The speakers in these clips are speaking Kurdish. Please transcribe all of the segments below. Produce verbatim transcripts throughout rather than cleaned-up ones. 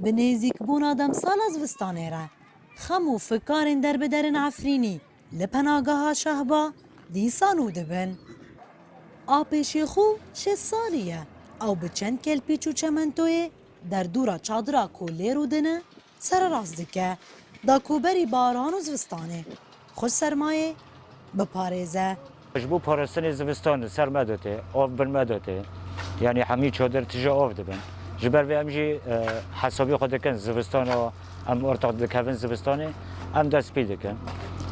Bi nêzîkbûna demsala zivistanê re, xem û fikarên derbiderên Efrînî li penageha Şehba dîsa nû dibin. Apê Şêxû şêst salî ye. Ew bi çend kelpîç û çementoyê derdora çadira ku lê rûdine sererast dike, da ku berî baran û zivistanê xwe sermayê biparêze. Ji bo parastinê zivistan ser me de tê, av bin me de tê. Yanî hemî çadir tije av dibin. Ji ber vê em jî, e, hesabê xwe dikin zivistana, em ortax dikevin zivistanê, em dest pê dikin.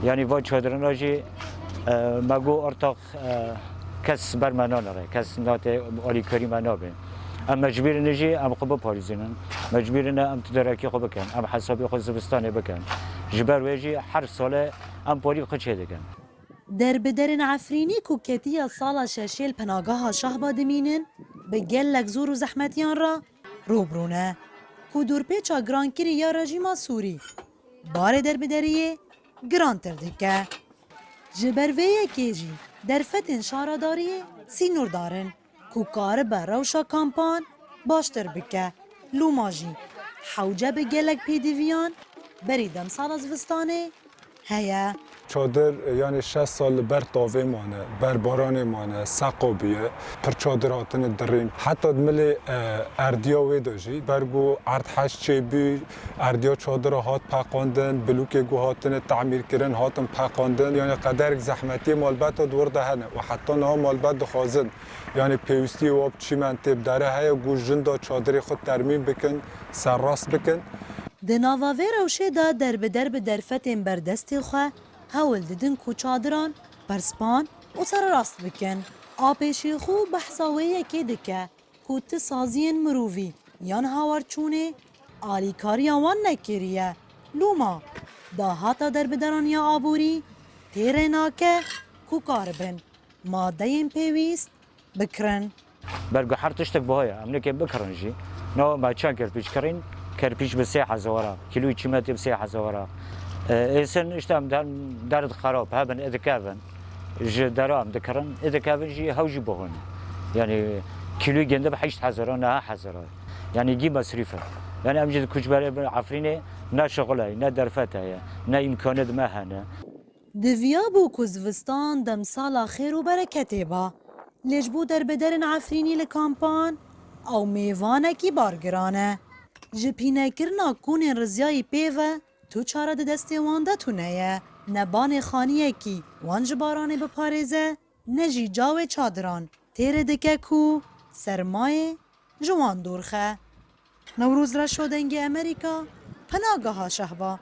Yanî va çadirina jî, e, me got ortax, e, kes ber me nanere, kes nate alîkarî me nabe. Em mecbûr in jî em xwe biparêzînin. Mecbûr in em ticarekî xwe bikin. Em hesabê xwe zivistanê bikin. Ji ber wê jî her sale em parî xwe çê dikin. Derbiderên Efrînî ku ketiya sala şeşê li penageha Şahba dimînin, bi gelek zor û zehmetiyan re rûbirû ne. Ku dûrpêça girankirî ya rejîma Sûrî barê derbideriyê girantir dike. Ji ber vê yekê jî derfetên şaredariyê sînordar in ku karibe rewşa kampan baştir bike. Lûma jî hewce bi gelek pêdiviyan berî demsala zivistanê heye. Çadir, yanî şeş sal li ber tavê mane, ber baranê mane, seqa bûye. Pir çadir hatine dirîn. Heta di milê, e, erdiya wê de jî, ber ku erdhej çêbû, erdiya çadira hat peqandin, bilûkê ku hatine temîrkirin, hatin peqandin. Yanî qederek zehmetiyê malbeta di wir de hene û heta niha malbet dixwazin, yanî pêwîstiyê wan bi çîmentê, bi dere heye ku jinda çadirê xwe termîm bikin, serrast bikin. Di nava vê rewşê de derbider bi derfetên berdestê xwe hewl didin ku çadiran perspan û sererast bikin. Apê Şêxû behsa wê yekê dike ku ti saziyên mirovî yan hawarçûnê alîkariya wan nekiriye. Lûma dahata derbideran ya aborî têrê nake ku karibin madeyên pêwîst bikirin. Ber ku her tiştek buha ye, em nêkên bikirin jî. No me çend kerpîç kirîn, kerpîç bi sê hezara, kîloyê çîmetê bi sê hezara. E, êsin işte em der, derd xerab hebin, ê dikevin. Ji dera em dikirin, ê dikevin jî hew jî buha ne. Yanî kîloyê gende bi heşt hezara, neh hezara. Yanî gî mesrîf e. Yanî em jî di kuçberê bin Efrînê ne şixul heye, ne derfet heye, ne îmkaniyet me hene. Diviyabû ku zivistan demsala xêr û bereketê ba. Lê ji bo derbiderên Efrînî li kampan ew mêvanekî bargiran e. Ji pînekirina kûnên rizyayî pê ve tu çare di destê wan de tune ye. Ne banê xaniyekî wan ji baranê biparêze, ne jî cawê çadiran têrê dike ku sermayê ji wan dûr xe. Newroz Reşo, Dengê Amerîka, Penageha Şehba.